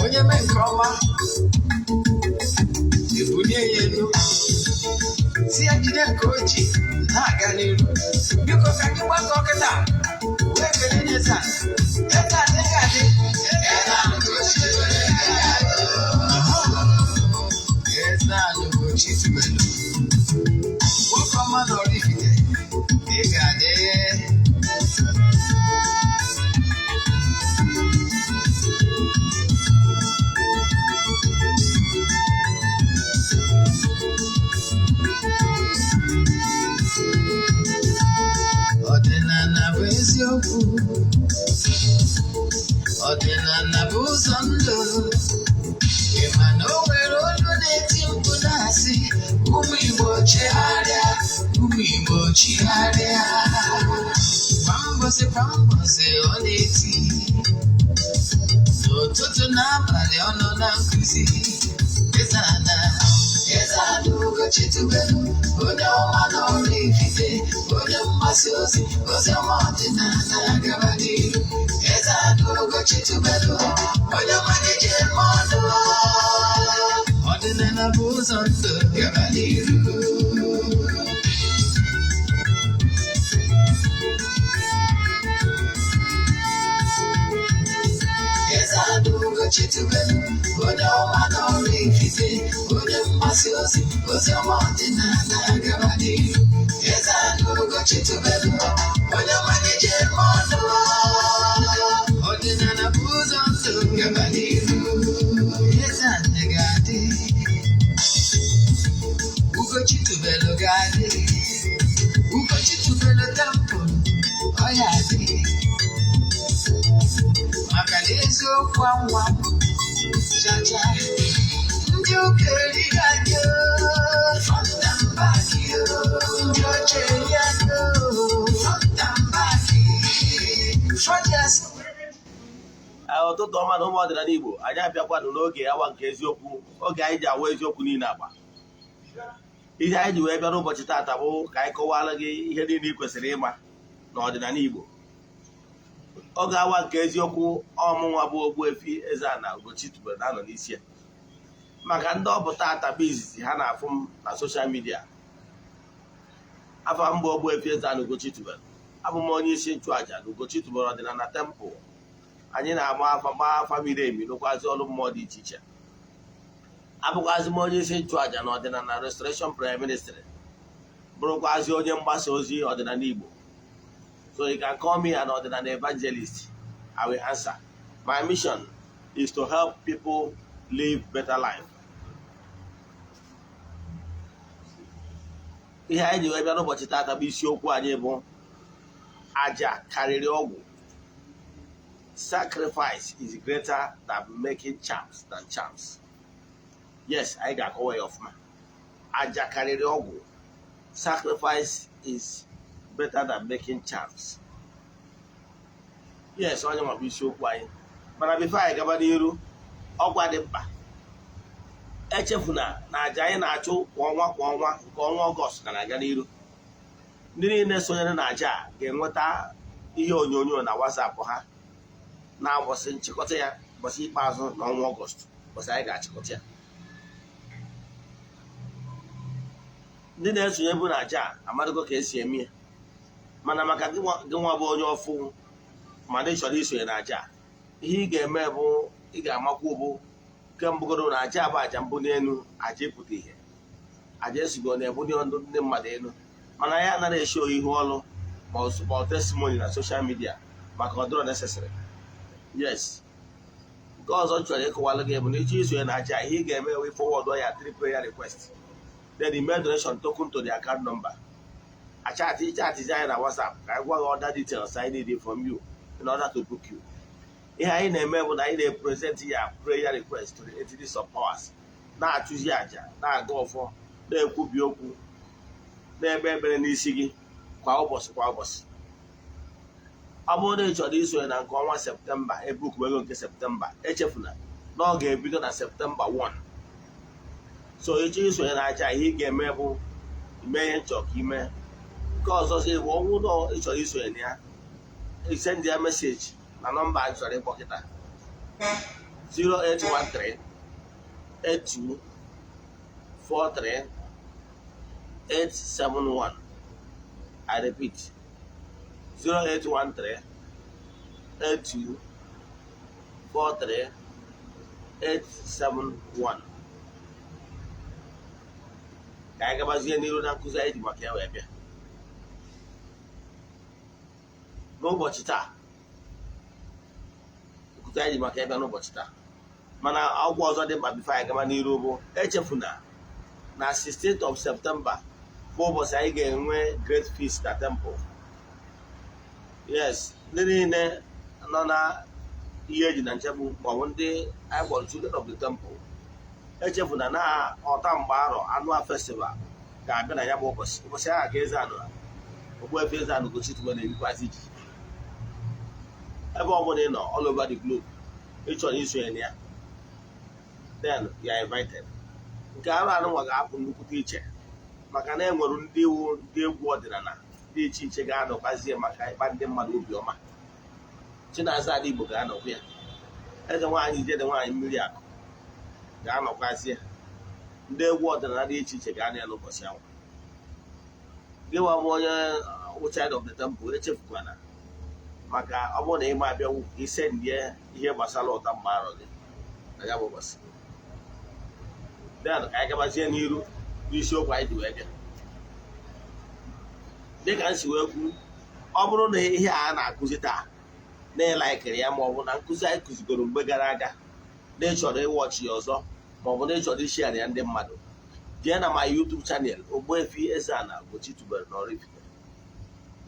Onye mee nke ọma, ebulie ya elu, si ya jide nke o ji na-aga n'iru. Biko, ka anyị gbakọ kịta wee kelee Eze Ana. Eze Ana, ị ga-adị. Eze Ana Ugochi Tubelu, nwoke ọma na Oraifite, ị ga-adị. Ọdịnala bụ eziokwu, ọdịnala bụ ụzọ ndụ. Ị ma na o nwere olu na-eti mkpu na-asị, "Ụmụ Igbo, chegharịa, ụmụ Igbo, chigharịa." Kwa mbọsị kwa mbọsị ọ na-eti, n'ụtụtụ n'abalị ọ nọ na nkụzi. Eze Ana, Eze Ana Ugochi Tubelu, onye ọma na Oraifite, onye mgbasa ozi ozi ọma ọdịnala, gaba n'iru. Eze Ana Ugochi Tubelu, onye ọma na-eje eme ọnụ, ọdịnala bụ ụzọ ndụ, gaba n'iru. Eze Ana Ugochi Tubelu, onye ọma na Oraifite, onye mgbasa ozi ozi ọma ọdịnala, gaba n'iru. Eze Ana Ugochi Tubelu, onye ọma na-eje eme ọnụ, ọdịnala bụ ụzọ ndụ, gaba n'iru. Eze Ana ga-adị, Ugochi Tubelu ga-adị, Ugochi Tubelu temple ọ ya adị, maka na eziokwu anwa chacha. Ndị ụka erighị anyị, front and back. Ndị ọcha eri anyị, front and back. Fọjas. Ụtụtụ ọma na ụmụ ọdịnala Igbo. Anyị abịakwanụ n'oge awa nke eziokwu, oge anyị ji awa eziokwu niile agba. Ihe anyị ji wee bịa n'ụbọchị taata bụ ka anyị kọwara gị ihe niile ị kwesịrị ịma n'ọdịnala Igbo. Oge awa nke eziokwu, ọmụnwa bụ Ogbuefi Eze-Ana Ugochi Tubelu na-anọ n'isi ya. Maka ndị ọ bụ taata bụ izizi ha na-afụ m na social media, afọ mbụ Ogbuefi Eze-Ana Ugochi Tubelu, abụ m onye isi nchụaja na Ugochi Tubelu ọdịnala temple. Anyị na-agba afa, gbaa afa miri emi, rụkwazi ọrụ mmụọ dị iche iche. Abụkwazi m onye isi nchụaja na ọdịnala Restoration Prayer Ministry, bụrụkwazi onye mgbasa ozi ọdịnala Igbo. So you can call me an ọdịnala evangelist, I will answer. My mission is to help people live better life. Ihe anyị ji wee bịa n'ụbọchị taata bụ isiokwu anyị bụ aja karịrị ọgwụ. Sacrifice is greater than making charms than charms. Yes, anyị ga-akọwa ya ọfụma. Aja karịrị ọgwụ, sacrifice is better than making charms. Yes, onye nwa bụ isiokwu anyị. Mana before anyị gaba n'iru, ọgwa dị mkpa: echefuna na aja anyị na-achụ kwa ọnwa kwa ọnwa, nke ọnwa Ọgọst ka na-aga n'iru. Ndị niile sonyere na aja a ga-enweta ihe onyonyo na WhatsApp ha na ụbọchị nchịkọta ya, ụbọchị ikpeazụ n'ọnwa Ọgọst, ụbọchị anyị ga-achịkọta ya. Ndị na-esonye bụ na aja a amadịgo ka esi eme ya. Mana maka gị nwa bụ onye ọfụ mana ị chọrọ isonye na aja a, ihe ị ga-eme bụ ị ga-amakwu bụ nke mbụgoro na aja bụ aja mbụ n'elu, aja ịpụta ihe, aja esigo na-ebuli ndụ ndị mmadụ elu. Mana ya anaghị eshi ihu ọrụ ma ọ testimony na social media, maka ọ dịrọ necessary. Yes, nke ọzọ m chọrọ ịkọwalụ gị bụ na ịchọ isonye na aja, ihe ị ga-eme wee forward ya three prayer request, then email donation token to the account number. Achatị chatịzi anyị na WhatsApp ka anyị gwa gị other details I need from you in order to book you. Ihe anyị na-eme bụ na anyị na-epresent ya prayer request to the entities of powers, na-achụzi àjà, na-aga ọfọ, na-ekwubi okwu, na-ekpe ekpere n'isi gị kwa ụbọchị kwa ụbọchị. Ọ bụrụ na ị chọrọ isonye na nke ọnwa Septemba, ebook ego nke Septemba, echefuna na ọ ga-ebido na Septemba 1. So ịchọ isonye na aja, ihe ị ga-eme bụ ime ihe nchọ ka ime. Nke ọzọ sị bụ ọnwụ na ị chọrọ isonye na ya, send ya message na nọmba anyị chọrọ ịkpọ kịta. 0813 82 43 871. I repeat, 0813 82 43 871. Ka anyị gabazie n'iru na nkụzi anyị ji maka ya wee bịa n'ụbọchị taa. Nkụzi anyị ji maka ya bịa n'ụbọchị taa, mana akwụkwọ ọzọ dị mkpa before anyị gaba n'iru bụ echefuna na 16th of September bụ ụbọchị anyị ga-enwe Great Feast na Temple. Yes, ndị niile nọ na ihe eji na nchegbu maọbụ ndị anyị kpọrọ Children of the Temple, echefuna na ọta mgbe arọ annual festival ga-abịa na ya bụ ụbọchị. Ụbọchị ahụ ka Eze Anụ, Ogbuefi Eze-Ana Ugochi tubelu na-erikwazi ji. Ebe ọ bụla ị nọ all over the globe, ị chọrọ isonye na ya, then you are invited. Nke arụ anụnwa ga-apụ nnukwute iche maka na enwere ndị iwu, ndị egwu ọdịnala dị iche iche ga-anọkwazie maka ịkpa ndị mmadụ obiọma. Chinaza Ada Igbo ga-anọkwa ya, eze nwaanyị Ijede nwaanyị mmiri akụ ga-anọkwazie, ndị egwu ọdịnala dị iche iche ga-anọ ya n'ụbọchị ahụ. Gị nwa bụ onye Child of the Temple, echefukwana maka ọ bụrụ na ị ma abịanwu, ise ndie ihe gbasara ụta mgbe arọ gị na ya bụ ụbọchị. Then ka anyị gabazie n'iru n'isiokwu anyị ji wee bịa. Dịka m si wee kwu, ọ bụrụ na ihe a na-akụzi taa na ịlikeri ya, ma ọ bụ na nkụzi anyị kụzigoro mgbe gara aga na ị chọrọ ịwatchi ya ọzọ, ma ọ bụ na ị chọrọ ishare ya ndị mmadụ, jee na my YouTube channel, Ogbuefi Eze-Ana Ugochi tubelu na Oraifite.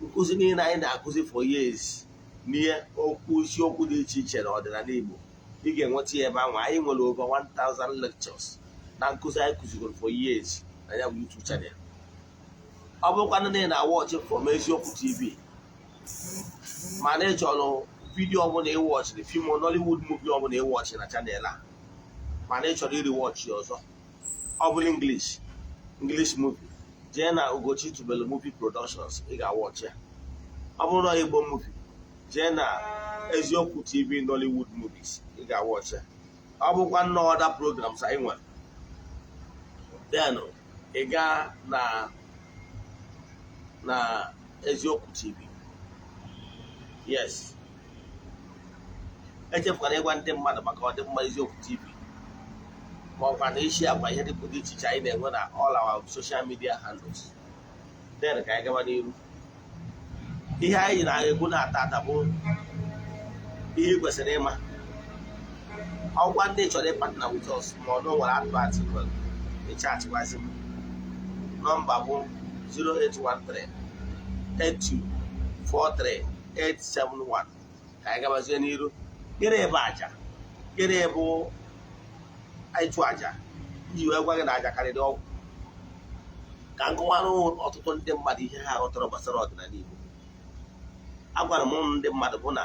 Nkụzi niile anyị na-akụzi for years n'ihe okwu isiokwu dị iche iche na ọdịnala Igbo, ị ga-enweta ya ebe ahụ. Anyị nwere over 1000 lectures na nkụzi anyị kụzigoro for years na ya bụ YouTube channel. Ọ bụrụkwanụ na ị na-awatchi from Eziokwu TV, mana ị chọrọ video ọbụla ị watchiri, film, Nollywood movie ọbụla ị watchi na channel a, mana ị chọrọ iri watch ọzọ, ọ bụla English movie, jee na Ugochi Tubelu Movie Productions, ị ga-awatchi ya. Ọ bụrụ na Igbo movie, jee na Eziokwu TV Nollywood movies, ị ga-awatchi ya. Ọ bụkwa nnọọ other programs anyị nwere, then ị gaa na Eziokwu TV. Yes, echefukwana ịgwa ndị mmadụ maka ọdịmma Eziokwu TV, ma ọkwa na isi agwa ihe dị iche iche anyị na-enwe na all our social media handles. Then ka anyị gaba n'iru. Ihe anyị na-ekwu na-ata ata bụ ihe ị kwesịrị ịma. Ọgwa ndị chọrọ ịpartner with us, ma ọ na o nwere advert nwere ịchatịwazi m, nọmba bụ 0813 8243 871. Ka anyị gabazie n'iru. Gịnị bụ aja? Gịnị bụ ịchụ aja? Iji wee gwa gị na aja karịrị ọgwụ, ka nkọwara ọtụtụ ndị mmadụ ihe ha ghọtara gbasara ọdịnala Igbo. Agwara m ndị mmadụ bụ na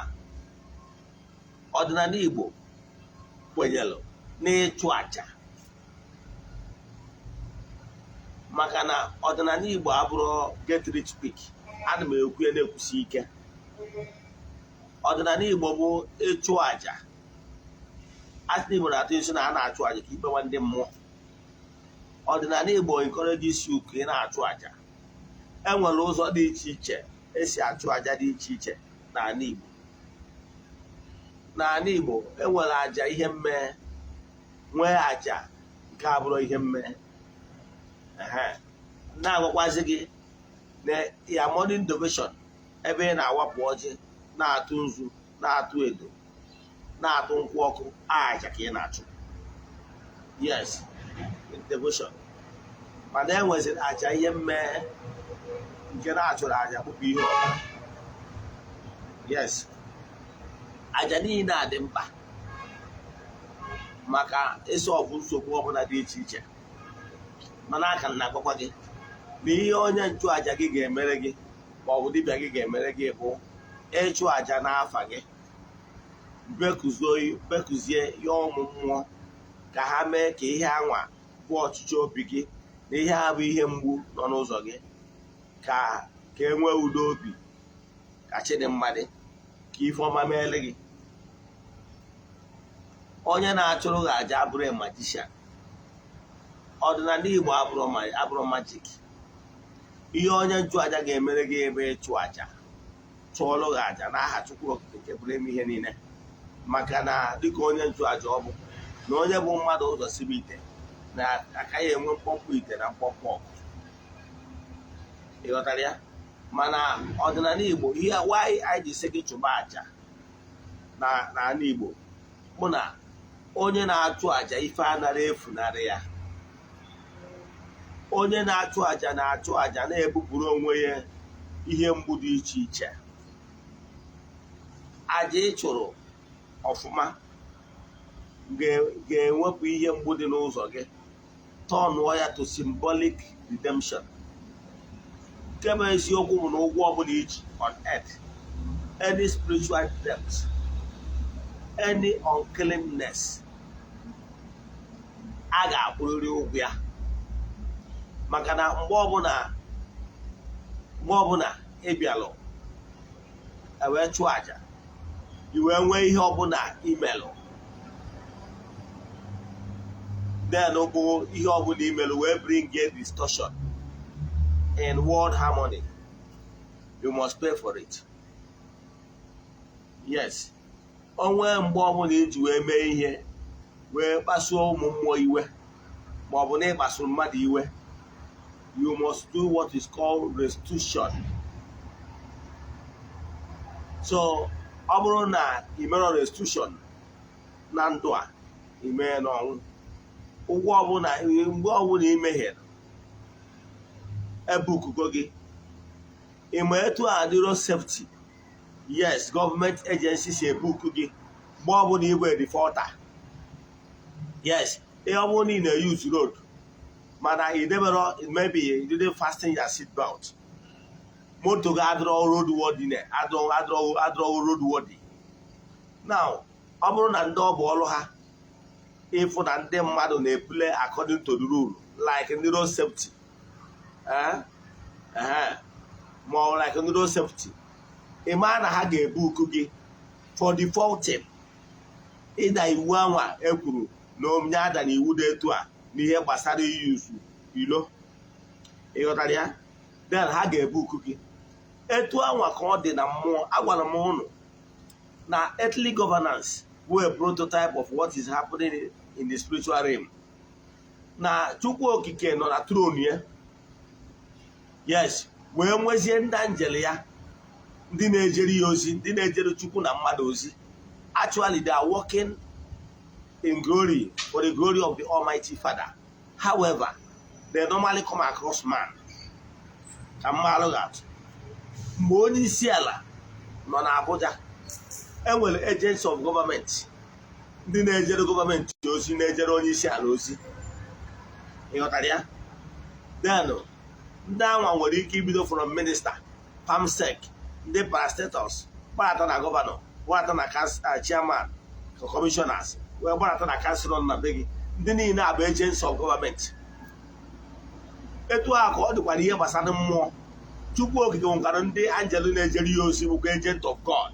ọdịnala Igbo kwenyere n'ịchụ aja, maka na ọdịnala Igbo abụrụ get rich quick. Ana m ekwu ya na-ekwusi ike, ọdịnala Igbo bụ ịchụ aja. Asị Igbo na-atụ isi na a na-achụ aja ka ikpe nwa ndị mmụọ. Ọdịnala Igbo encourages you ka ị na-achụ aja. Enwere ụzọ dị iche iche esi achụ aja dị iche iche n'ala Igbo. N'ala Igbo, enwere aja ihe mmee, nwee aja nke abụrụ ihe mmee. Na-agwakwazi gị na ya morning devotion, ebe ị na-awapụ ọjị, na-atụ nzu, na-atụ edo, na-atụ nkwụ ọkụ, aja ka ị na-achụ. Yes, devotion. Mana e nweziri aja ihe mmee, nke na-achụrụ aja kpụpụ ihe ọbara. Yes, aja niile a dị mkpa maka ịsolve nsogbu ọbụla dị iche iche. Mana aka m na-agwakwa gị na ihe onye nchụaja gị ga-emere gị, ma ọ bụ dibịa gị ga-emere gị, bụ ịchụ aja n'afa gị, bekuzie ya ụmụ mmụọ ka ha mee ka ihe anwa bụ ọchịchọ obi gị na ihe a bụ ihe mgbu nọ n'ụzọ gị, ka e nwee udo obi, ka chi dị mma dị, ka ife ọma meele gị. Onye na-achụrụ gị aja abụrụ a magician. Ọdịnala Igbo abụrụ magic. Ihe onye nchụaja ga-emere gị ebe ịchụ aja, chụọrọ gị aja n'aha Chukwu Okike nke pụrụ ime ihe niile, maka na dịka onye nchụaja, ọ bụ na onye bụ mmadụ ụzọ sibe ite na akaghị enwe mkpọmkpọ ite na mkpọmkpọ ọkụ. Ịghọtara ya? Mana ọdịnala Igbo, ihe why anyị ji sị gị chụba aja na n'ala Igbo bụ na onye na-achụ aja, ife anara efunarị ya. Onye na-achụ aja na-achụ aja na-ebupụrụ onwe ya ihe mgbu dị iche iche. Aja ị chụrụ ọfụma ga-ewepụ ihe mgbu dị n'ụzọ gị, turnụọ ya to symbolic redemption. Nke bụ eziokwu bụ na ụgwọ ọbụla iji on earth, any spiritual debt, any uncleanness, a ga-akwụrịrị ụgwọ ya, maka na mgbe ọbụla ị bịalụ ewee chụọ àjà, i wee nwee ihe ọbụla imelụ, then bụ ihe ọbụla imelụ wee bring a distortion in world harmony, you must pay for it. Yes, onwe mgbe ọbụla iji wee mee ihe wee kpasuo ụmụ mmụọ iwe, ma ọ bụ na ịkpasuru mmadụ iwe, you must do what is called restitution. So ọ bụrụ na ị merọ restitution na ndụ a, ime n'ọnwụ. Ụgwọ ọbụla, mgbe ọbụla ị mehiere, ebukugo gị. Ịma etu a adịro safety? Yes, gọọmenti agency si ebuku gị mgbe ọbụla igwe defaulter. Yes, ihe ọ bụrụ na ị na-use road mana ị debero, maybe you didn't fasten your seat belt, moto gị adịrọ road worthy, adịrọ adịrọ road worthy. Now, ọ bụrụ na ndị ọ bụ ọrụ ha ịfụ na ndị mmadụ na-epule according to the rule, like ndị road safety, ma ọ like ndị road safety, ị maa na ha ga-ebuku gị for defaulting, ịda iwu anwa ekwuru na onye ada na iwu dị etu a n'ihe gbasara iyuzu ilo. Ịghọtara ya? Then ha ga-ebuku gị. Etu anwa ka ọ dị na mmụọ. Agwara m ụnụ na earthly governance bụ a prototype of what is happening in the spiritual realm, na Chukwu Okike nọ na throne ya, yes, wee nwezie ndị angel ya, ndị na-ejere ya ozi, ndị na-ejere Chukwu na mmadụ ozi. Actually, they are working in glory for the glory of the Almighty Father. However, they normally come across man. Ka mmalụ ga-atụ, mgbe onye isi ala nọ n'Abuja, enwere agents of government, ndị na-ejere gọọmenti ozi, na-ejere onye isi ala ozi. Ịghọtara ya? Then ndị anwa nwere ike ibido from minister, perm sec, ndị parastatals, gbarata na governor, gbarata na chairman, commissioners, wee gbarata na council na be gị. Ndị niile abụ agents of government. Etu a ka ọ dịkwara ihe gbasara mmụọ. Chukwu Okike nwekwara ndị angel na-ejere ya ozi, bụkwa agent of God,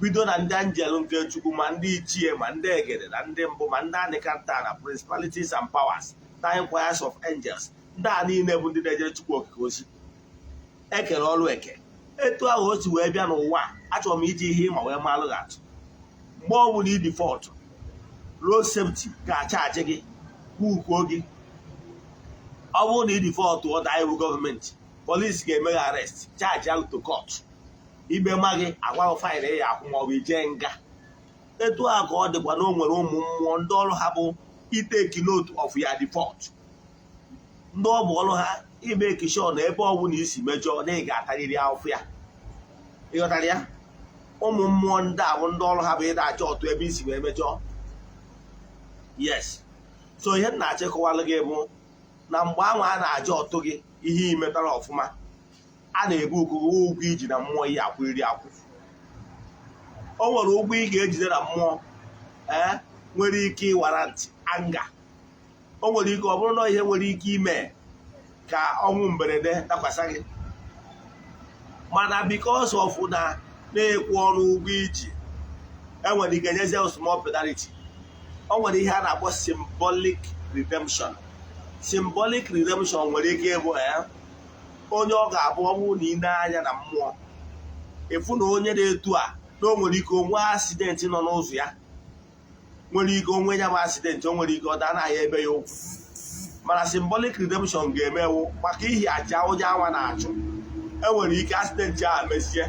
bido na ndị angel nke Chukwu, ma ndị ichie, ma ndị egede na ndị mbụ, ma ndị anịkanta na principalities and powers, nine choirs of angels. Ndị a niile bụ ndị na-ejere Chukwu Okike ozi. Ekere ọrụ eke. Etu ahụ o si wee bịa n'ụwa, achọrọ m iji ihe ịma wee malụ gị atụ. Mgbe ọ bụla ị default, road safety ga-achaji gị, kwukwuo gị. Ọ bụrụ na ị default, ọ daa iwu gọọmenti, polisi ga-eme gị arrest, charge ya to court, ikpe ma gị, agwaghị fine ya akwụ ma ọ bụ ijee nga. Etu a ka ọ dịkwa na o nwere ụmụ mmụọ ndị ọrụ ha bụ itake note of your default, ndị ọ bụ ọrụ ha ime sure na ebe ọ bụla isi mejọọ na ị ga-atarịrị ahụfụ ya. Ịghọtara ya? Ụmụ mmụọ ndị a bụ ndị ọrụ ha bụ ịda achọ ọtụ ebe isi wee mejọọ. Yes, so ihe m na-achịkọwalụ gị bụ na mgbe ahụ a na-aja ọtụ gị ihe ị metara ọfụma, a na-ebu okugo ụgwọ iji na mmụọ ihe akwụ iri akwụ. O nwere ụgwọ ị ga-ejide na mmụọ ee nwere ike ịwara ntị anga. O nwere ike ọ bụrụ na ihe nwere ike ime ka ọnwụ mberede dakwasa gị, mana because of na na-ekwu ọrụ ụgwọ iji Enwere ike nyezie small penalty. O nwere ihe a na-akpọ symbolic redemption. Symbolic redemption nwere ike ịbụ ya onye ọ ga-abụ, ọ bụrụ na ị na-anya na mmụọ, ịfụ na onye na-etu a na o nwere ike onwe accident nọ n'ụzọ ya, nwere ike onwe ya bụ accident, o nwere ike ọ daa na ya ebe ya ụkwụ. Mana symbolic redemption ga-emewu maka ihi aja onye anwa na-achụ. Enwere ike accident ahụ mezie,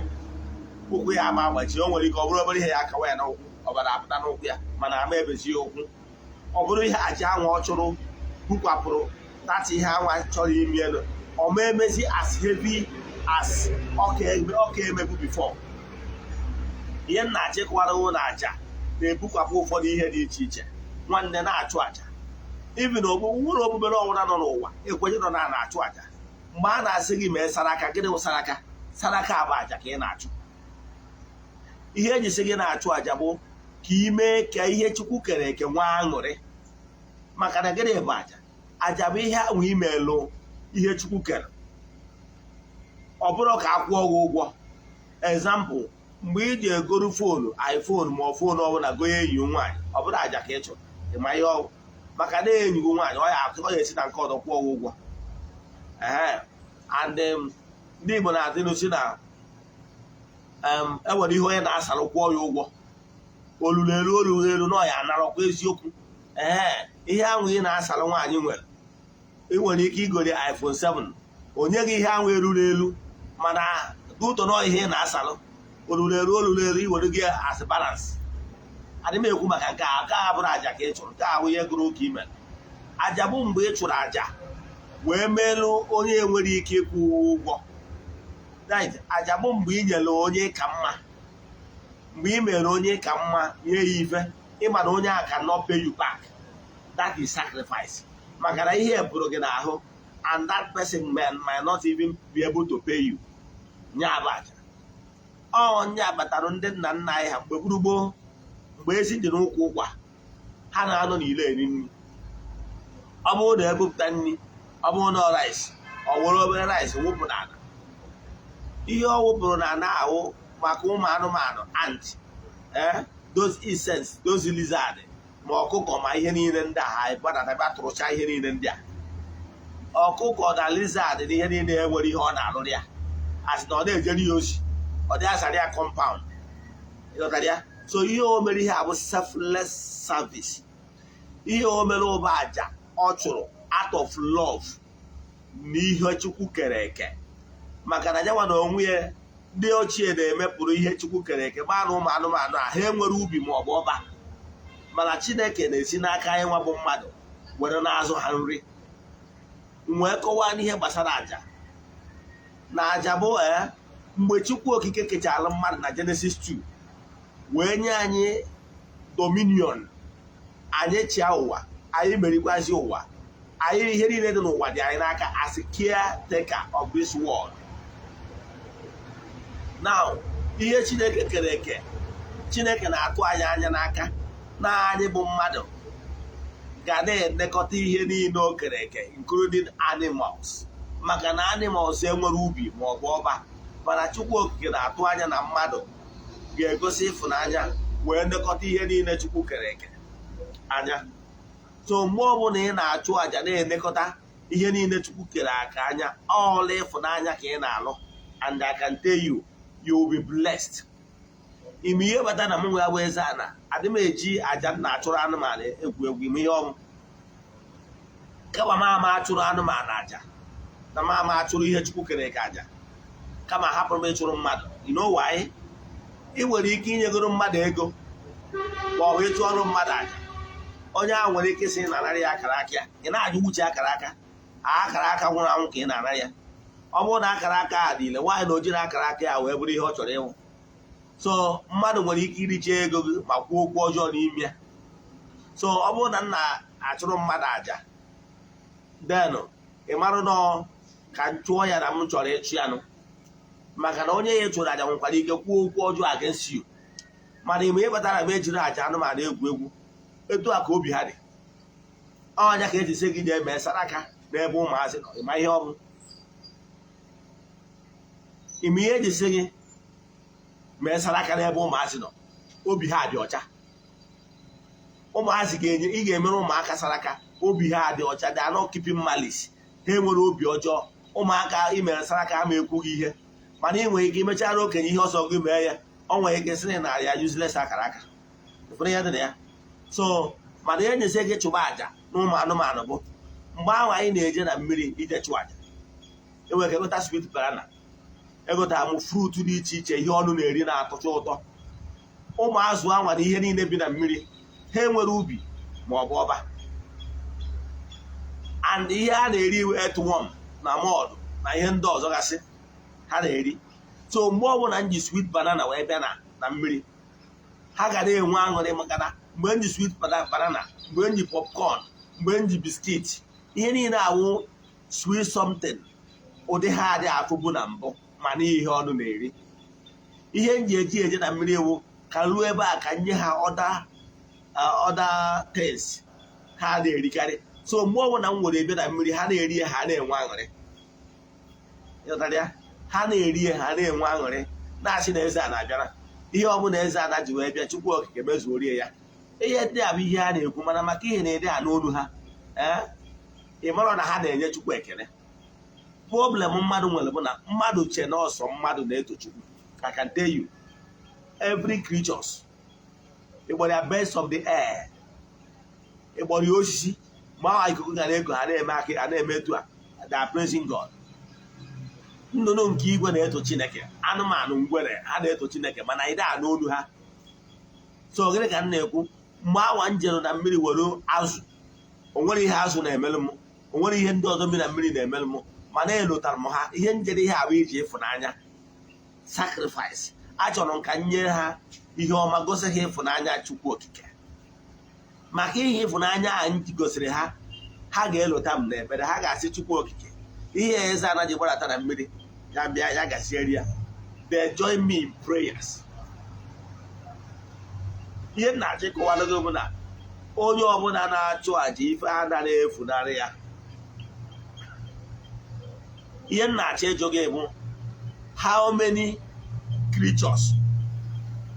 ụkwụ ya ama agbaji. O nwere ike ọ bụrụ obere ihe ya akawa ya n'ụkwụ, ọbara apụta n'ụkwụ ya, mana ama ebezi ya ụkwụ. Ọ bụrụ ihe aja anwa ọ chụrụ bukwapụrụ tati ihe anwa chọrọ ime elu, ọ ma emezi as heavy as ọ ka emebu before. Ihe m na-achịkwara na aja na-ebukwapụ ụfọdụ ihe dị iche iche. Nwanne, na-achụ aja ibi na nwere okpukpere ọbụla nọ n'ụwa ekwenye nọ na na-achụ aja. Mgbe a na-asị gị mee saraka, gịnị bụ saraka? Saraka bụ aja ka ị na-achụ. Ihe eji sị gị na-achụ aja bụ ka ị mee ka ihe Chukwu kere eke nwee aṅụrị. Maka na gịnị bụ aja? Aja bụ ihe ahụ imelụ ihe Chukwu kere, ọ bụrụ ka a kwụọ gị ụgwọ. Example, mgbe ị ji egoro phone iPhone ma ọ phone ọbụla gonye enyi nwaanyị, ọ bụrụ aja ka ị chụrụ. Ịma ihe ọ maka na enyi gị nwaanyị, ọ ya esi na nke ọdọ kwụọ gị ụgwọ. Ee, and ndị Igbo na-adị n'osi na enwere ihe onye na-asalụ kwụọ ya ụgwọ olulu elu, olulu elu na ọ ya anarọkwa eziokwu. Ee, ihe ahụ ị na-asalụ nwaanyị nwere, ị nwere ike igori iPhone 7, onye gị ihe ahụ eruru elu, mana ụtọ na ihe ị na-asalụ olulu elu, olulu elu, iwere gị as balance. Adị m ekwu maka nke a. Nke a bụrụ aja ka ị chụrụ, nke a bụ ihe gụrụ ụka ime. Aja bụ mgbe ị chụrụ aja wee meelu onye nwere ike ịkwụ ụgwọ. Right, aja bụ mgbe ị nyere onye ka mma, mgbe ị mere onye ka mma, nye ya ife ịma na onye a cannot pay you back. That is sacrifice, maka na ihe bụrụ gị n'ahụ and that person might not even be able to pay you. Nye bụ aja. Ọ nye batara ndị nna nna anyị ha mgbe gburugburu, mgbe ezi dị n'ụkwụ ụkwa, ha na-anọ n'ile eri nri. Ọ bụrụ na ebupụta nri, ọ bụrụ na rice, ọ were obere rice wụpụ n'ala. Ihe ọ wụpụrụ n'ala ahụ maka ụmụ anụmanụ, ant, those insects, those lizard, ma ọkụkọ, ma ihe niile ndị a, ha gbadata bịa tụrụcha ihe niile ndị a. Ọkụkọ na lizard na ihe niile enwere ihe ọ na-alụrụ ya, asị na ọ na-ejere ya ozi, ọ dị asara ya compound, ịghọtara ya? So ihe o mere ihe a bụ selfless service. Ihe o mere ụba aja ọ chụrụ out of love na ihe Chukwu kere eke, maka na nyanwa na onwe ya, ndị ochie na-emepụrụ ihe Chukwu kere eke maa na ụmụ anụmanụ a ha enwere ubi ma ọ bụ ọba, mana Chineke na-esi n'aka anyị nwa bụ mmadụ were na-azụ ha nri. Wee kọwaa n'ihe gbasara aja na aja bụ mgbe Chukwu Okike kechara mmadụ na Genesis 2 wee nye anyị dominion, anyị chịa ụwa, anyị merikwazi ụwa anyị. Ihe niile dị n'ụwa dị anyị n'aka as a caretaker of this world. Now, ihe Chineke kere eke, Chineke na-atụ anyị anya n'aka na anyị bụ mmadụ ga na-elekọta ihe niile o kere eke, including animals, maka na animals enwere ubi ma ọ bụ ọba, mana Chukwu Okike na-atụ anya na mmadụ ga-egosi ịfụnanya wee lekọta ihe niile Chukwu kere eke anya. So mgbe ọbụla ị na-achụ àjà, na-elekọta ihe niile Chukwu kere aka anya, ọla ịfụnanya ka ị na-alụ, and I can tell you, you will be blessed. Ime ihe bata na m nwe ya bụ eze ana, adị m eji àjà m na-achụrụ anụmanụ egwu egwu. Ime ihe ọmụ kama m ama achụrụ anụmanụ àjà na m ama achụrụ ihe Chukwu kere eke àjà, kama hapụrụ m ịchụrụ mmadụ. You know why? Ị nwere ike inyegoro mmadụ ego ma ọ bụ ịchụ ọrụ mmadụ àjà, onye ahụ nwere ike sị na anara ya akara aka ya. Ị na-ajụ uche akara aka, akara aka nwụrụ anwụ ka ị na-anara ya. Ọ bụrụ na akara aka a dị ile, nwaanyị na o jiri akara aka ya wee bụrụ ihe ọ chọrọ ịnwụ. So mmadụ nwere ike iricha ego gị ma kwuo okwu ọjọọ n'ime ya. So ọ bụrụ na m na-achụrụ mmadụ àjà, denụ ị marụ nọ ka m chụọ ya na m chọrọ ịchụ ya nụ, maka na onye ya chụrụ àjà nwekwara ike kwuo okwu ọjọọ against you. Mana ime ihe kpatara m ejiri àjà anụmanụ egwu egwu, etu a ka obi ha dị. Ọnya ka eji sị gị jee mee saraka n'ebe ụmụazị nọ. Ịma ihe ọ bụ? Ime ihe eji sị gị mee saraka n'ebe ụmụazị nọ. Obi ha dị ọcha. Ụmụazị ga-enye, ị ga-emere ụmụaka saraka, obi ha dị ọcha. They are not keeping malice. Ha enwere obi ọjọọ. Ụmụaka imere saraka ama ekwughị ihe, mana ị nwere ike imechara okenye ihe ọsọ gị mee ya, ọ nwere ike sị na ya useless akara aka. Ụfọdụ ihe dị na ya. So mana ihe nyesi gị chụba àjà na ụmụ anụmanụ bụ mgbe ahụ anyị na-eje na mmiri ije chụ àjà, enwere ka egota sweet banana, egota m fruit dị iche iche, ihe ọnụ na-eri na-atọcha ụtọ. Ụmụ azụ anwa na ihe niile bi na mmiri, ha enwere ubi ma ọ bụ ọba, and ihe a na-eri earthworm na mud na ihe ndị ọzọ gasị ha na-eri. So mgbe ọbụla m ji sweet banana wee bịa na mmiri, ha ga na-enwe aṅụrị, maka na mgbe m ji sweet banana, mgbe m ji popcorn, mgbe m ji biscuit, ihe niile awụ sweet something, ụdị ha adị afụbu na mbụ, mana ihe ọnụ na-eri. Ihe m ji eji eje na mmiri ewu ka ruo ebe a ka nye ha other things ha na-erikarị. So mgbe ọbụla m nwere ebe na mmiri, ha na-eri ya, ha na-enwe aṅụrị. Ịghọtara ya? Ha na-eri ya, ha na-enwe aṅụrị, na-asị na eze a na-abịara. Ihe ọbụla eze ana ji wee bịa, Chukwu Okike mezuorie ya. Ihe ndị a bụ ihe a na-ekwu, mana maka ihe na-ede ha n'olu ha, ee, ị mara na ha na-enye Chukwu ekele. Problem mmadụ nwere bụ na mmadụ che na ọsọ mmadụ na-eto Chukwu. I can tell you, every creatures, ịgbọrọ ya, birds of the air, ịgbọrọ ya, osisi, mgbe ahụ ikuku ga na-eko, ha na-eme aka, ha na-eme etu a, they are praising God. Nnụnụ nke igwe na-eto Chineke, anụmanụ, ngwere, ha na-eto Chineke, mana ị da n'olu ha. So gịnị ka m na-ekwu? Mgbe awa m jere na mmiri were azụ, o nwere ihe azụ na-emelụ m, o nwere ihe ndị ọzọ bi na mmiri na-emelụ m, mana elotara m ha. Ihe njere ihe abụ iji ịfụnanya sacrifice. Achọrọ m ka m nye ha ihe ọma, gosi ha ịfụnanya Chukwu Okike. Maka ihe ịfụnanya a m gosiri ha, ha ga-elota m n'ekpere. Ha ga-asị Chukwu Okike, ihe eze anaghị gbadata na mmiri ya bịa ya gaziere ya. They join me in prayers. Ihe m na-achọ ịkọwara gị bụ na onye ọbụla na-achụ àjà, ife anaghị efunarị ya. Ihe m na-achọ ịjụ gị bụ, how many creatures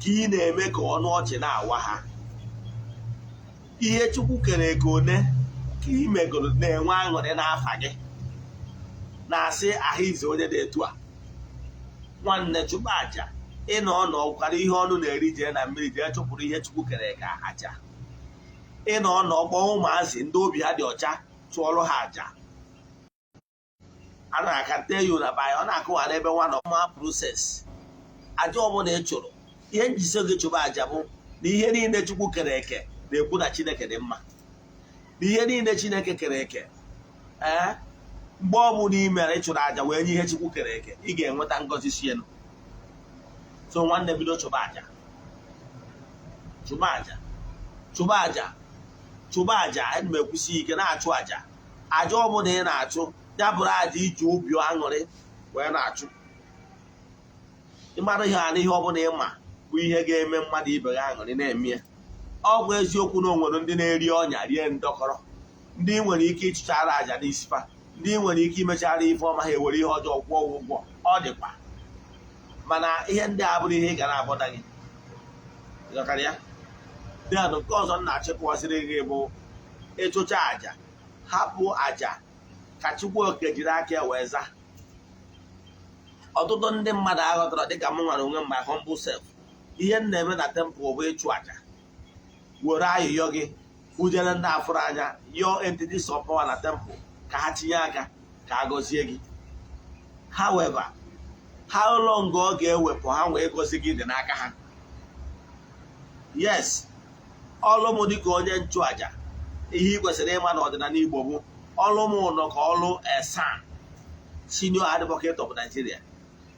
ka ị na-eme ka ọnụ ọchị na-awa ha? Ihe Chukwu kere eke one ka ị megoro na-enwe aṅụrị n'afa gị, na-asị ahụ ize onye dị etu a? Nwanne, chụpụ àjà. Ịnọ ọnọkwara ihe ọnụ na-eri, jee na mmiri jee chụpụrụ ihe Chukwu kere ka àjà. Ịnọ ọnọ kpọọ ụmụazị ndị obi ha dị ọcha, chụọrọ ha àjà. A na-aka tell you na by ọ na-akụwa n'ebe nwa nọ ma process àjà ọbụla ị chụrụ. Ihe njisi gị chụba àjà bụ na ihe niile Chukwu kere eke na-ekwu na Chineke dị mma, na ihe niile Chineke kere eke, ee, mgbe ọ bụla ị mere, ịchụrụ àjà wee nye ihe Chukwu kere eke, ị ga-enweta ngọzi sienu. So nwanne, bido chụba àjà, chụba àjà, chụba àjà, chụba àjà. Ana m ekwusi ike na-achụ àjà. Àjà ọbụla ị na-achụ, ya bụrụ àjà iji obi aṅụrị wee na-achụ. Ịmara ihe a na ihe ọbụla ịma bụ ihe ga-eme mmadụ ibe gị aṅụrị, na-eme ya. Ọ bụ eziokwu na o nwere ndị na-eri ọnya rie ndọkọrọ, ndị nwere ike ịchụchara àjà n'isifa, ndị nwere ike imechara ife ọma, ha ewere ihe ọjọọ kwụọ ụgwọ. Ọ dịkwa, mana ihe ndị a bụrụ ihe ị ga na-abọda gị. Ịghọtara ya? Then nke ọzọ m na-achịkọwasịrị gị bụ ịchụcha àjà, hapụ àjà ka Chukwu Oke jiri aka ya wee zaa. Ọtụtụ ndị mmadụ aghọtara, dịka m nwere onwe m, my humble self, ihe m na-eme na temple bụ ịchụ àjà, were ayịyọ gị kwujere ndị afụrụ anya, yọọ entities of power na temple ka ha tinye aka ka a gọzie gị. However, how long ọ ga-ewepụ ha wee gozi gị dị n'aka ha. Yes, ọlụ m dịka onye nchụaja, ihe ị kwesịrị ịma n'ọdịnala Igbo bụ ọlụ m nọ ka ọlụ SAN, Senior Advocate of Nigeria,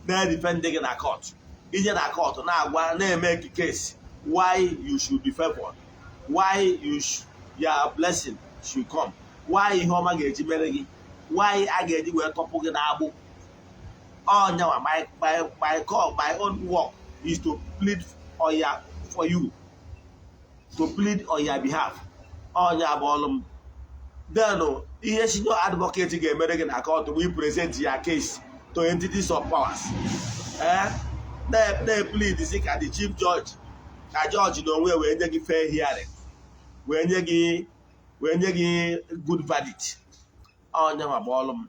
na-edefend gị na court. Ije na court na-agwa, na-eme case why you should be favored, why you should, your blessing should come, why ihe ọma ga-eji mere gị, why a ga-eji wee tọpụ gị n'agbụ. Ọnyanwa my call, my own work is to plead on your, for you, to plead on your behalf. Ọnya bụ ọlụ m. Then ihe senior advocate ga-emere gị na court bụ present ya case to entities of powers, ee, na-plead si ka the chief judge Ka jọji na onwe wee nye gị fair hearing, wee nye gị good verdict. Onye nwa bụ ọlụ m.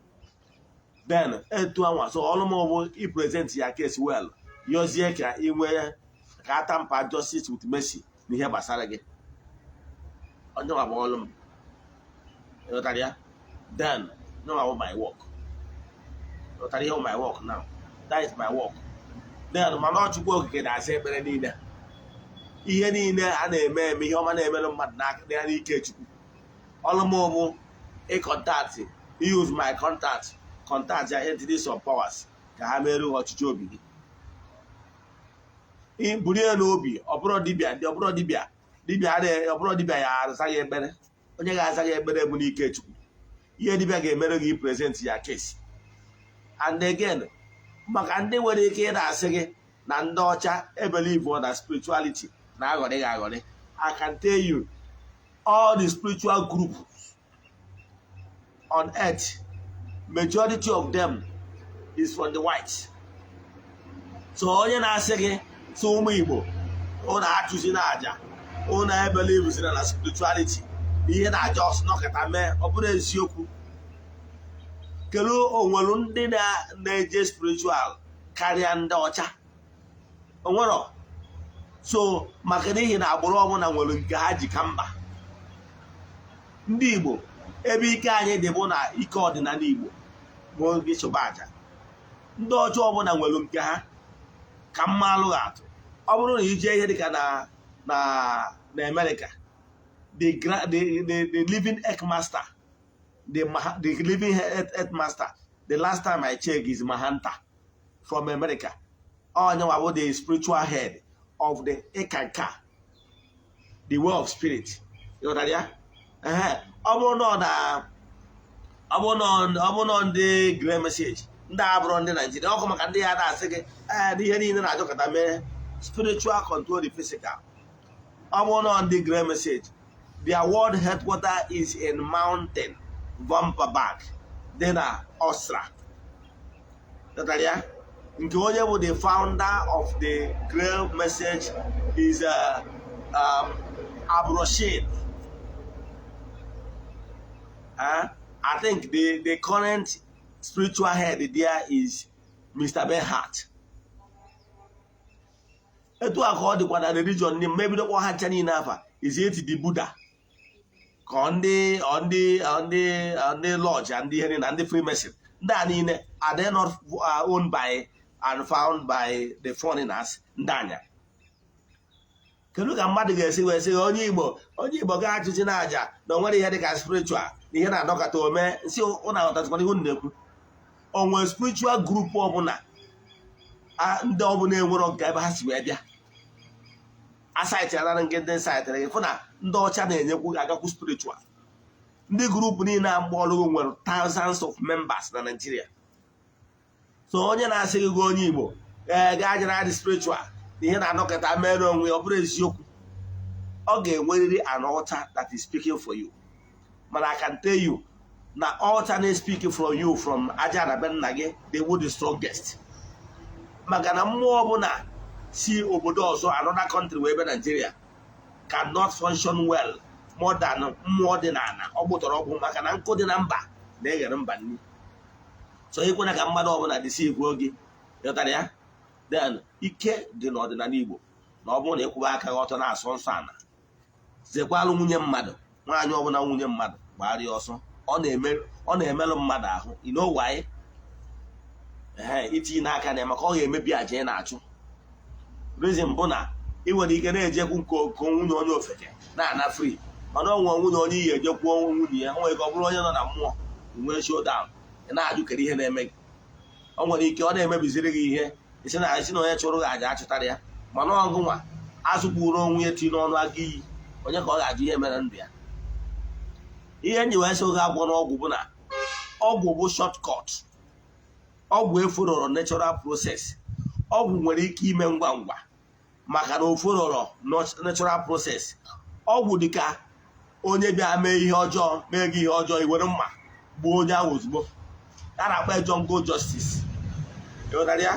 Then etu anwa, so ọlụ m bụ ipresent ya case well, yọzie ka ị nwee ka a temper justice with mercy n'ihe gbasara gị. Onye nwa bụ ọlụ m, ịghọtara ya? Then onye nwa bụ my work, ịghọtara ihe bụ my work now? That is my work. Then mana ọ Chukwu Okike na-asa ekpere niile. Ihe niile a na-eme eme, ihe ọma na-emerụ mmadụ n'aka ya n'ike Chukwu. Ọlụ m bụ ịcontact, use my contact, contact ya entities of powers ka ha mere ọchịchị obi gị. Buru ya n'obi, ọ bụrụ dibịa ndị ọ bụrụ dibịa dibịa adịghị, ọ bụrụ dibịa ya aza ya ekpere. Onye ga-aza ya ekpere bụ n'ike Chukwu. Ihe dibịa ga-emere gị, present ya case. And again, maka ndị nwere ike ị na-asị gị na ndị ọcha ebelieve na spirituality na-aghọrị gị aghọrị, I can tell you, all the spiritual groups on earth, majority of them is from the whites. So onye na-asị gị sị ụmụ Igbo ụnụ achụzi na aja, ụnụ ebelieve na spirituality, ihe na-aja ọsọ nọkọta mee, ọ bụrụ eziokwu. Kedu onwere ndị na-eje spiritual karịa ndị ọcha? Onwero. So maka n'ihi na agbụrụ ọbụla nwere nke ha ji ka mba. Ndị Igbo, ebe ike anyị dị bụ na ike ọdịnala Igbo bụ oge chụba aja. Ndị ọcha ọbụla nwere nke ha ka mma. Alụghị atụ, ọ bụrụ na ije ihe dịka na America, the living earth master, the living earth master, the last time I check, is Mahanta from America. Onye nwa bụ the spiritual head of the Eckankar, the way of spirit. Ịghọtara ya? Ehe, ọ bụrụ na ọ na ọ bụrụ na ndị Grey Message, ndị a bụrụ ndị Naijiria ọkụ, maka ndị ya na-asị gị ee na ihe niile na-ajọkọta mee spiritual control the physical. Ọ bụrụ na ndị Grey Message, their world headquarter is in Mountain Vomperberg dị na Austria. Ghọtara ya? Nke onye bụ the founder of the Grey Message is Abroshin. I think the current spiritual head there is Mr. Benhart. Etu a ka ọ dịkwa na religion ndị mebidokwa ha ncha niile afa is it the Buddha ka ọ ndị ọ ndị ọ ndị ọ ndị lodge and ndị ihe na ndị Freemason, ndị a niile, are they not owned by and found by the foreigners, ndị anya? Kedu ka mmadụ ga-esi wee sị onye Igbo ga-achụchi na aja na o nwere ihe dịka spiritual na ihe na-adọkọta ome nsị? Ụnụ aghọtazikwana ihe unu na-ekwu. O nwere spiritual group ọbụla, ndị ọbụla enwero nke ebe ha si wee bịa asaịtị anara nke ndị saịtịrị gị fụ na ndị ọcha na-enyekwu agakwu spiritual. Ndị group niile a mgbe ọlụgụ nwere thousands of members na Nigeria. So onye na-asị gị gị onye Igbo ee gaa jere adị spiritual na ihe na-anọkọta mere onwe ya, ọ bụrụ eziokwu, ọ ga-enwerịrị an altar that is speaking for you. Mana I can tell you na altar na-speak from you from aja na be nna gị, they will the strongest, maka na mmụọ ọbụla si obodo ọzọ, another country, wee bịa Nigeria cannot function well more than mmụọ dị n'ala ọ gbụtọrọ ọgwụ, maka na nkụ dị na mba na-eghere mba nri. So ekwena ka mmadụ ọbụla deceive gị. Ghọtara ya? Then ike dị n'ọdịnala Igbo na ọ bụrụ na ịkwụba aka gị ọtọ na-asọ nsọ ala, zekwalụ nwunye mmadụ. Nwaanyị ọbụla nwunye mmadụ, gbara ya ọsọ. Ọ na-emelụ mmadụ ahụ. You know why? Ee, itinye n'aka na ya, maka ọ ga-emebi aja ị na-achụ. Reason bụ na ị nwere ike na-ejekwu nke oko nwunye onye ofeke na-ana free, mana ọ nwere nwunye onye iyi ejekwuo nwunye ya, o nwere ike ọ bụrụ onye nọ na mmụọ nwee showdown. Ị na-ajụ kedu ihe na-eme gị. O nwere ike ọ na-emebiziri gị ihe isi na onye chụrụ gị aja achụtara ya, mana ọgụ nwa azụkpuru onwe ya tinye n'ọnụ aga iyi onye ka ọ ga-ajụ ihe mere ndụ ya. Ihe nji wee sị oge agwọ n'ọgwụ bụ na ọgwụ bụ shortcut. Ọgwụ efororo natural process. Ọgwụ nwere ike ime ngwa ngwa maka na ofororo natural process. Ọgwụ dịka onye bịa mee ihe ọjọọ, mee gị ihe ọjọọ, i were mma gbuo onye ahụ ozugbo. A na-akpọ jungle justice. Ịghọtara ya?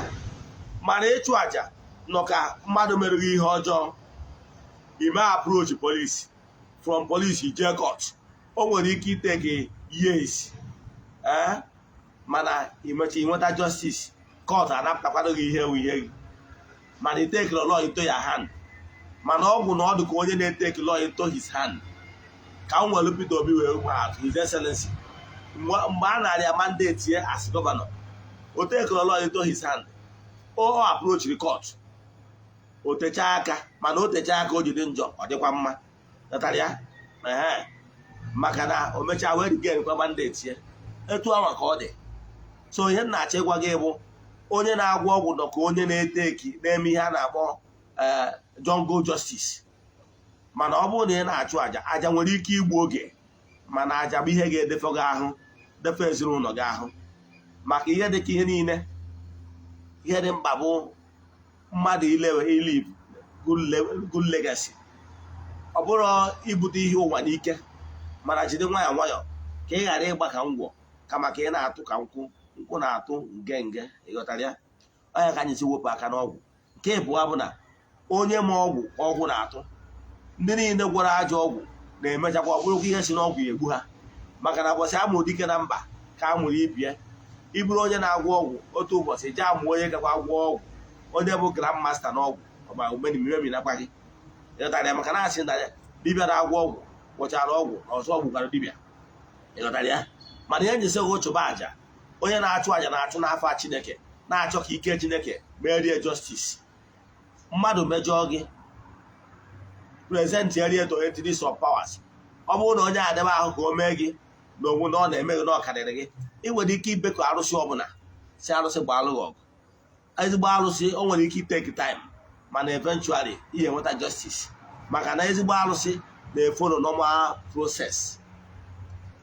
Mana ịchụ àjà nọ ka mmadụ mere gị ihe ọjọọ. Ime approach police, from police jee court, o nwere ike iteke years, ee, mana imecha inweta justice, court anapụtakwado gị ihe wụ ihe gị. Mana i take law into your hand. Mana ọgwụ na ọ dị ka onye na-etake law into his hand. Ka m nwere Peter Obi wee nwe atụ, His Excellency, mgbe a nara mandate ya as governor, o take law into his hand. O approach court, o techaa aka, mana o techaa aka o ji dị njọ, ọ dịkwa mma. Ghọtara ya? Ehe, maka na o mechaa wee regain kwa mandate ya. Etu ahụ ka ọ dị. So ihe m na-achọ ịgwa gị bụ, onye na-agwọ ọgwụ nọ ka onye na-eteki na-eme ihe a na-akpọ jungle justice. Mana ọ bụrụ na ị na-achụ àjà, àjà nwere ike igbu oge, mana àjà bụ ihe ga-edefe gị ahụ, defe ezinụlọ gị ahụ, maka ihe dị ka ihe niile. Ihe dị mkpa bụ mmadụ ilewe ilive good legacy. Ọ bụrụ ibute ihe ụwa n'ike, mana jide nwayọọ nwayọọ ka ị ghara ịgba ka ngwọ, kama ka ị na-atụ ka nkwụ nkwụ na-atụ nge nge. Ịghọtara ya? Ọnya ka anyị si wepụ aka n'ọgwụ. Nke ịbụọ bụ na onye ma ọgwụ ka ọgwụ na-atụ. Ndị niile gwọrọ ajọ ọgwụ na-emechakwa ọ bụrụkwa ihe si n'ọgwụ ya egbu ha, maka na ụbọchị amụrụ dike na mba ka a mụrụ ibie. Ịbụrụ onye na-agwọ ọgwụ, otu ụbọchị jee amụ onye gakwa agwọ ọgwụ, onye bụ grand master n'ọgwụ ọba omenimeminakwa gị. Ịghọtara ya? Maka na asị na dibịa na-agwọ ọgwụ gwọchara ọgwụ na ọzọ ọgwụ dibịa. Ịghọtara ya? Mana ihe njisi gị chụba àjà, onye na-achụ àjà na-achụ n'afọ Chineke, na-achọ ka ike Chineke merie justice. Mmadụ mejọọ gị, present area to entities of powers. Ọ bụrụ na onye adebe ahụ ka o mee gị na onwe na ọ na-eme gị na ọ karịrị gị, ị nwere ike ibekọ arụsị ọbụla, si arụsị gbaalụ gị ọgụ. Ezigbo arụsị, o nwere ike take time, mana eventually ị ga-enweta justice, maka na ezigbo arụsị na-efollow normal process,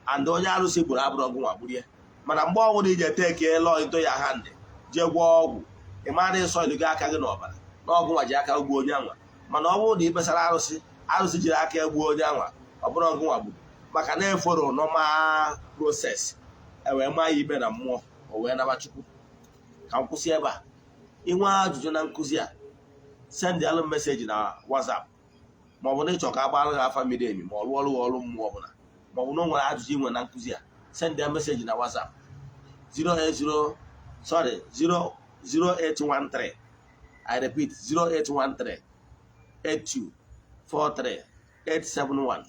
and onye arụsị gburu abụrụ ọgwụ nwa gburie. Mana mgbe ọbụla iji etake law into your hand jee gwọọ ọgwụ, ị mara ịsọ ilu gị aka gị n'ọbara na ọgwụ nwa ji aka gbuo onye anwa. Mana ọ bụrụ na ị kpesara arụsị, arụsị jiri aka egbuo onye anwa, ọ bụrụ ọgụ nwa gburu, maka na efollow normal process, ewee maa ya ikpe na mmụọ, o wee naba Chukwu. Ka m kwụsị ebe a. Inwe ajụjụ na nkụzi a, send alụ message na WhatsApp, ma ọ bụ na ịchọ ka a gbara gị afa miri emi, ma ọ rụọ ọrụ ọrụ mmụọ ọbụla, ma ọ bụ na o nwere ajụjụ inwe na nkụzi a, send ya message na WhatsApp 080, sorry, 0 0813. I repeat, 0813 82 43 871.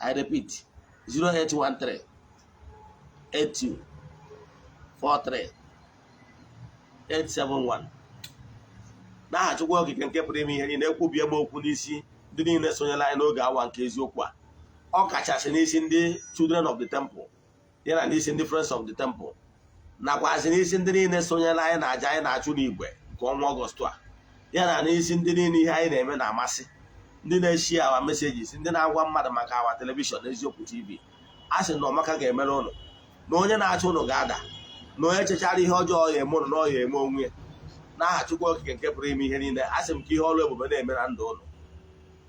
I repeat, 0813 82 43 871. N'aha Chukwu Okike nke pụrụ ime ihe niile, ekwubie m okwu n'isi ndị niile sonyere anyị n'oge awa nke eziokwu a, ọ kachasị n'isi ndị Children of the Temple, ya na n'isi ndị Friends of the Temple, nakwazi n'isi ndị niile sonyere anyị na aja anyị na-achụ n'igwe nke ọnwa Ọgọst a, ya na n'isi ndị niile ihe anyị na-eme na-amasị, ndị na-eshare our messages, ndị na-agwa mmadụ maka our television, Eziokwu TV. A sị na ọmaka ga-emere ụnụ, na onye na-achụ ụnụ ga-ada, na onye chechara ihe ọjọọ ya eme ụnụ na ọ ya eme onwe ya. N'aha Chukwu Okike nke pụrụ ime ihe niile, a sị m ka ihe ọrụ ebube na-eme na ndụ ụnụ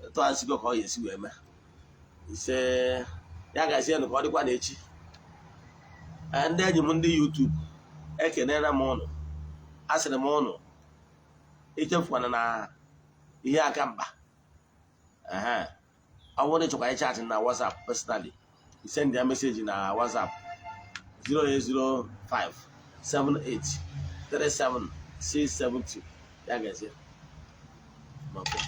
etu a nsigo ka ọ ya esi wee mee. Ise. Ya gazienụ, ka ọ dịkwa n'echi. Ee, ndị enyi m ndị YouTube, ekenere m ụnụ. Asịrị m ụnụ echefukwana na ihe aka mkpa. Ehe, ọ bụrụ na ịchọkwa ịchat na WhatsApp personally, send ya message na WhatsApp 0805 78 37 672. Ya gazie. Okay.